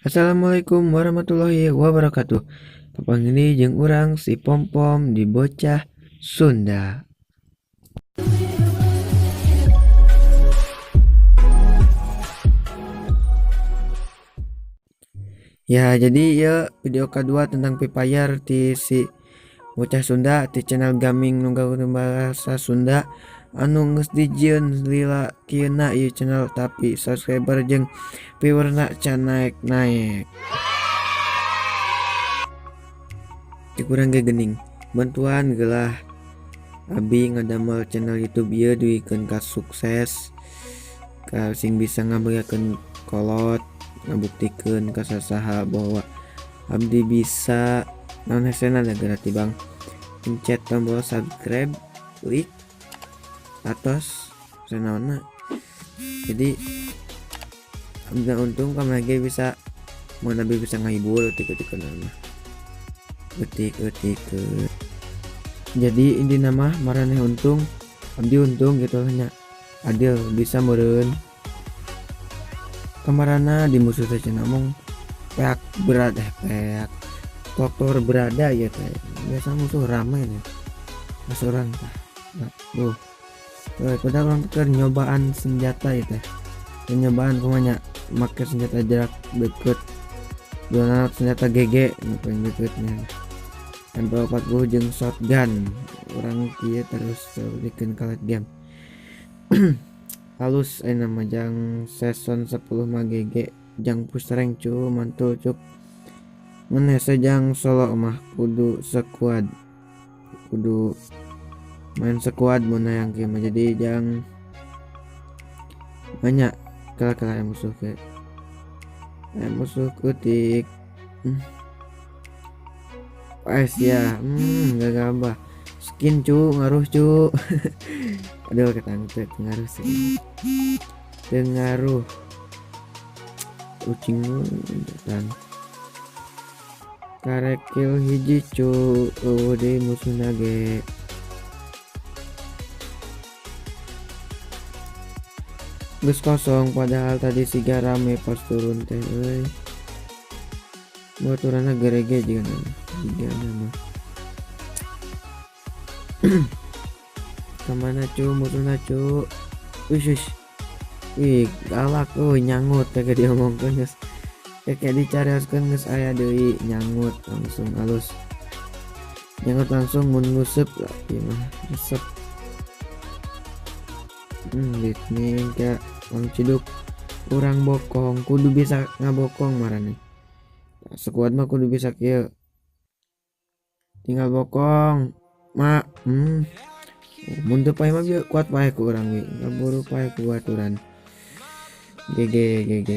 Assalamualaikum warahmatullahi wabarakatuh. Papanggih jeung urang si Pom-pom di Bocah Sunda. Ya, jadi ya video kedua tentang Free Fire ti si Bocah Sunda ti channel gaming nu bahasa Sunda anu geus dijieun lila kieuna ieu channel, tapi subscriber jeung viewerna can naek-naek. Cek urang ge geuning, bantuan gelah abi ngadamel channel YouTube ieu duikeun ka sukses, ka sing bisa ngabeakeun kolot, ngabuktikeun ka sasaha bahwa abdi bisa. Naon hesena da geura tibang pencet tombol subscribe, like, atos sanaonna. Jadi abdi untung kamari ge bisa mun abdi bisa ngahibur eutik-eutik mah. Eutik-eutik. Jadi intina mah maraneh untung, abdi untung gitu nya. Adil bisa meureun. Kamarana di musuh teh cenah mong peak berada, peak kotor berada ya teh. Biasa musuh rame nih. Pas urang tah. Nah, tuh. Tuh, padahal urang keur nyobaan senjata ya teh. Nyobaan kumaha make senjata jarak deket. Dua senjata GG nu paling deketnya. MP40 jeung shotgun. Urang kieu terus bikeun ka late game. Halus ayeuna mah jang season 10 mah GG jang push rank cu, mantul cuk. Mun hese jang solo mah kudu squad. Kudu main squad mun hayang kieu mah, jadi jang banyak kala-kala musuh ke. Musuh ketik. Pes ya, gagabah. Skin cu, ngaruh cu. Aduh, ketangkep ngaruh sih. Tengaruh. Ucing dan karek kill hiji cu, eueuh deui musuhna ge. Geus kosong padahal tadi siga rame pas turun teh euy. Baturanna gerege jeung jiga nama. Kemana cu musuhna cu? Wih, wih. Wih, galak euy, nyangut teh ge diomongkeun geus. Kayak dicarioskeun geus aya deui nyangut langsung halus. Nyangut langsung mun nguseup lah ieu mah, resep. Nih kayak Bang Ciduk urang bokong, kudu bisa ngabokong marane. Sekuat mah kudu bisa kieu. Tinggal bokong. Ma, Mun teu paeh mah bieu kuat paeh ku urang we. Kaburu paeh ku baturan. GG GG.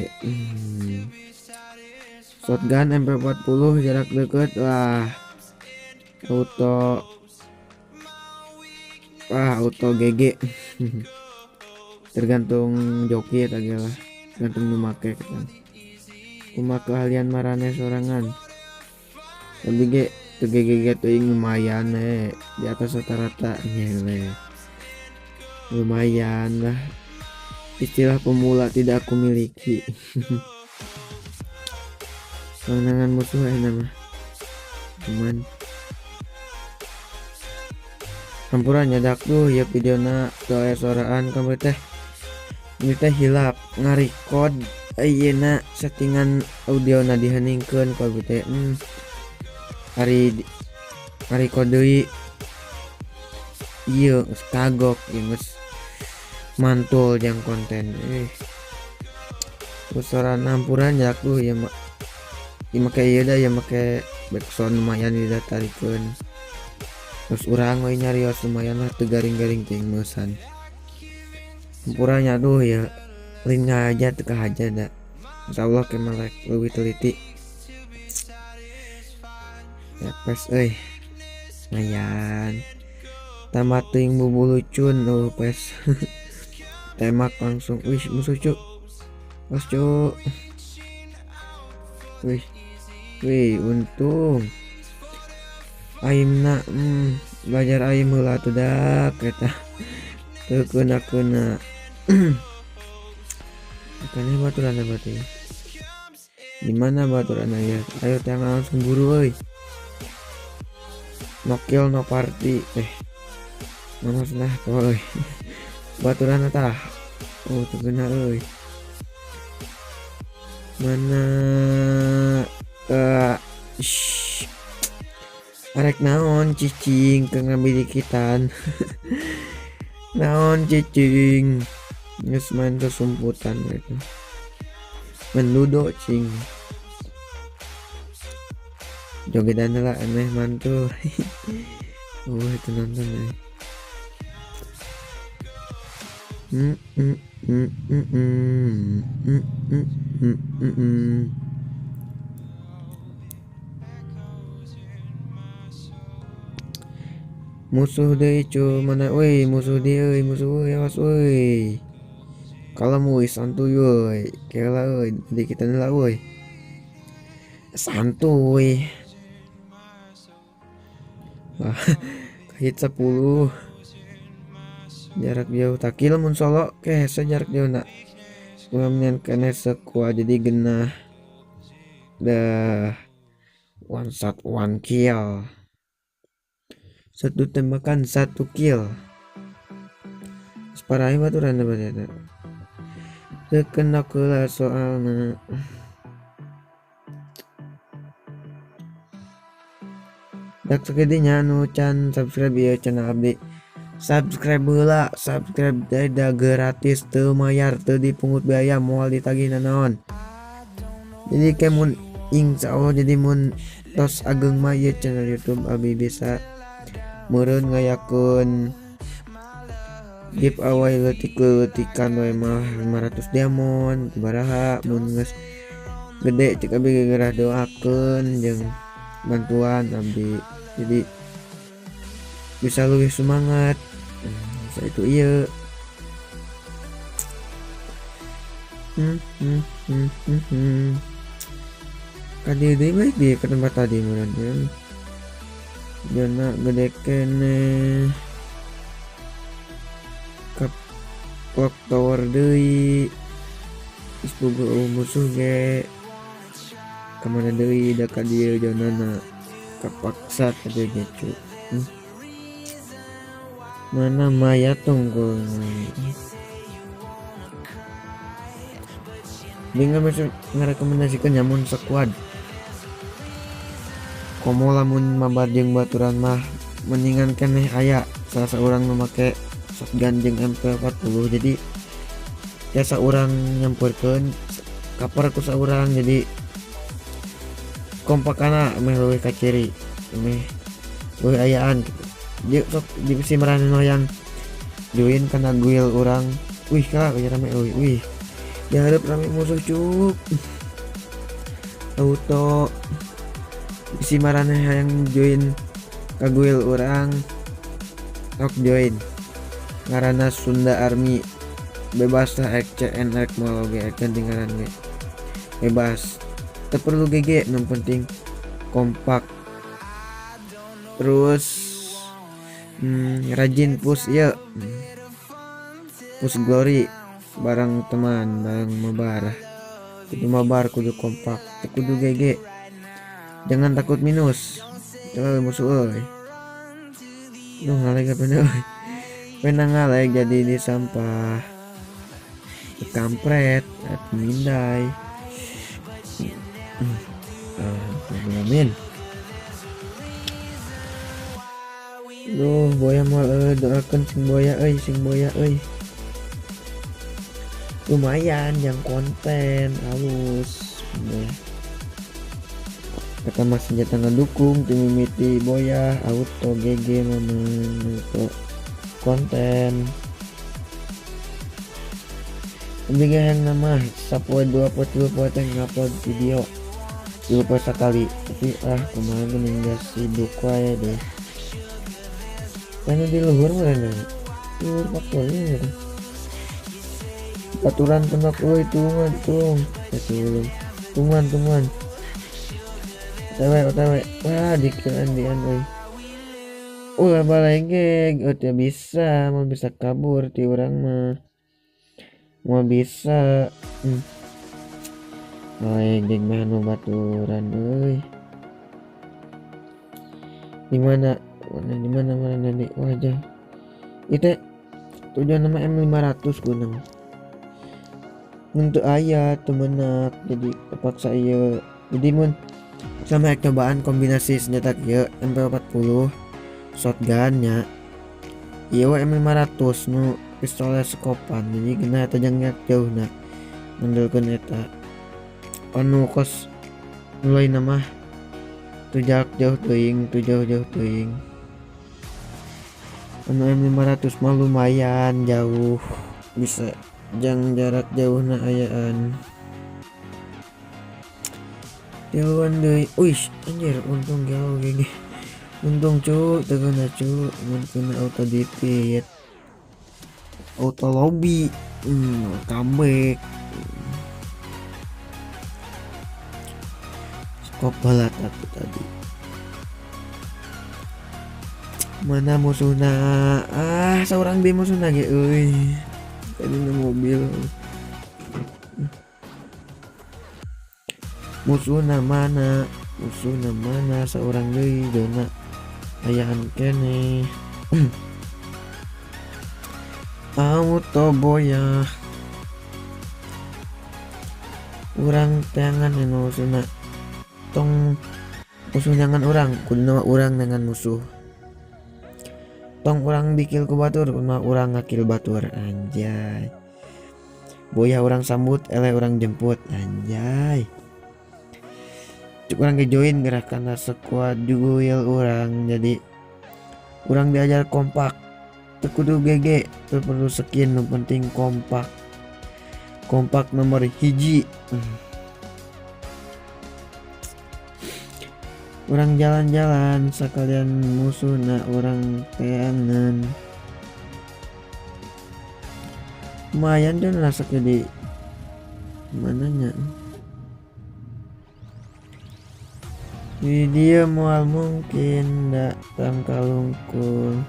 Shotgun MP40 jarak deket, wah. Auto. Wah, auto GG. Tergantung joki eta ge lah, tergantung nu make kan. Kumaha keahlian maraneh sorangan. Tapi ge teu GG teuing lumayan we, di atas rata-rata nyele. Lumayan lah. Istilah pemula tidak aku miliki. Kemenangan musuh enak mah. Cuman hampura nyadak tuh ya videona teu aya soraan kamu teh. Ini teh hilap ngarekod ayeuna settingan audiona diheningkeun ku abdi teh. Ari ngarekod deui ieu geus kagok ieu geus mantul jang konten. Sorana hampura nyadak tuh ya mah. Ieu make ieu da ya make backsound lumayan didatarikeun. Terus urang we nyarios lumayan lah teu garing-garing teuing meusan. Hampura nya aduh ya lain ngaja teu kahaja da. Insyaallah ke mah leuwih teliti. Ya pes euy. Lumayan. Tambah teuing bubulucun eueuh pes. Tembak langsung. Wih musuh cu. Bos cu. Wih. Wih untung. Aimna, belajar aim heula atuh dak eta. Teu keuna-keuna. Bukannya baturan berarti. Di mana baturan aya? Ayo jangan langsung buru euy. No kill no party. Mana sudah euy. Baturan tah. Oh, teu bener euy. Mana arek naon cicing ke ngambil dikitan. Naon cicing. Geus main sesumputan gitu. Mendudo cing. Jogedan lah aneh mantul. Itu nonton deh. Musuh deui cu, mana euy musuh dia euy, musuh euy, awas euy. Kalau mau santuy euy, kela euy, di kita lah euy. Santuy. Wah, hit 10. Jarak jauh takil mun solo ke hese jarak jauh nak. Ulah kene sekuat jadi genah. Dah one shot one kill. Satu tembakan satu kill. Separah baturan berarti. Terkena kula soalna. Dak sakedinya anu can subscribe ieu channel abdi. Subscribe heula, subscribe teh da gratis teu mayar teu dipungut biaya moal ditagih nanaon. Jadi ke mun insyaallah jadi mun tos ageng mah ieu channel YouTube abdi bisa meureun ngayakeun giveaway leutik-leutikan we mah 500 diamond baraha mun geus gede cek abdi gegerah doakeun jeung bantuan abdi. Jadi bisa lebih semangat. Bisa itu iya. Kadi deui balik dia ke tempat tadi meureun ya. Jana gede kene. Ke clock tower deui. Geus boga musuh ge. Kamana deui da ka dieu jonana. Kepaksa ka dieu ge cu. Mana mayat tunggu. Dia nggak ngerekomendasikan nyamun sekuat. Komo lamun mabar jeung baturan mah mendingan keneh aya salah seorang memakai shotgun jeung MP40 jadi tiasa urang nyampurkeun cover ku saurang jadi kompakana meh leuwih ka ciri meh leuwih ayaan gitu. Dia sok di si marane yang join kana guild urang. Wih kalah euy rame euy. Wih. Dihareup rame musuh cuk. Auto si marane hayang join ka guild urang sok join. Ngaranna Sunda Army. Bebas lah XCN rek moal oge rek ganti ngaran ge. Bebas. Teu perlu GG, nu penting kompak. Terus rajin push ieu. Push glory bareng teman, bareng mabar. Kudu mabar, kudu kompak, teu kudu GG. Jangan takut minus. Coba musuh euy. Duh ngaleg apa euy. Pena ngaleg jadi di sampah. Kampret, pemindai. Amin. Duh, boya moal euy, doakeun sing boya euy, sing boya euy. Lumayan yang konten halus. Boya. Kata mas senjata ngedukung tim mimiti boya auto GG momen auto konten. Lebih yang nama sapoe 2 poe 3 poe teh ngupload video 2 poe sekali tapi kemarin geuning geus sibuk wae deh. Karena di luhur mana luhur pakai gitu. Aturan kena euy tungan tung. Tungan tungan. OTW OTW. Wah dikiran dian euy. Ulah balai geg, oh tidak bisa, mau bisa kabur ti urang mah. Mau bisa. Baik, geng mah nu baturan euy. Di mana? Mana di mana mana di wajah. Itu tujuan nama M500 guna. Untuk aya temenak jadi terpaksa ieu. Jadi mun sama cobaan kombinasi senjata kieu MP40 shotgun nya. Ieu M500 nu pistolnya sekopan. Jadi kena eta jang jauh na. Ngandelkeun eta. Anu kos mulai nama tuh jarak jauh teuing, tuh jauh-jauh teuing. Anu M500 mah lumayan jauh, bisa jang jarak jauh na ayaan. Tiluan deui. Wih, anjir untung jauh gini. Untung cu, teu kena cu, mun kena auto defeat. Auto lobby. Comeback. Skop balat aku tadi. Mana musuhna? Ah, seorang di musuhna ge euy. Tadi na mobil. Musuhna mana? Musuhna mana? Seorang deui zona ayaan kene. Auto boya. Urang teangan anu musuhna. Tong musuh nyangan urang, kudu urang dengan musuh. Tong urang dikil ku batur, kudu urang ngakil batur anjay. Boya urang sambut, eleh urang jemput anjay. Cuk urang ge join gerakan sekuat juguil urang, jadi urang diajar kompak. Teu kudu GG, teu perlu skin, nu penting kompak. Kompak nomor 1. Urang jalan-jalan sekalian musuhna urang teangan. Lumayan dan rasanya di mananya. Di dia mual mungkin datang kalungkul.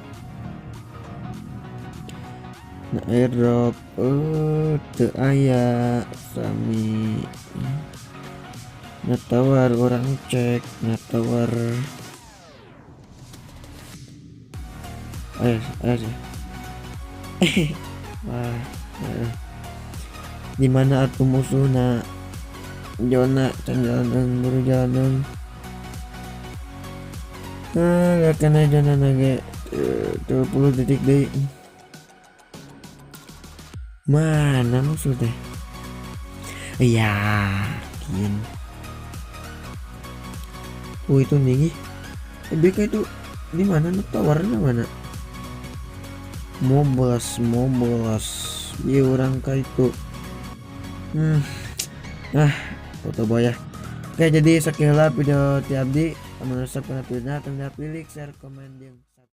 Nah, airdrop teu aya sami. Natawar orang cek, natawar. Ayo, ayo sih. Wah, Di mana atuh musuhna? Jona can jalan eung, buru jalan eung. Ah, lihat kana jona nage 20 detik deui. Mana musuh teh? Yakin. Oh itu tinggi. BK itu di mana? Tawarnya mana? Mobelas. Iya orang ka itu. Ah, foto boya. Oke, jadi sekian video ti abdi. Amun resep kana videona tong pilih, share, komen, jeung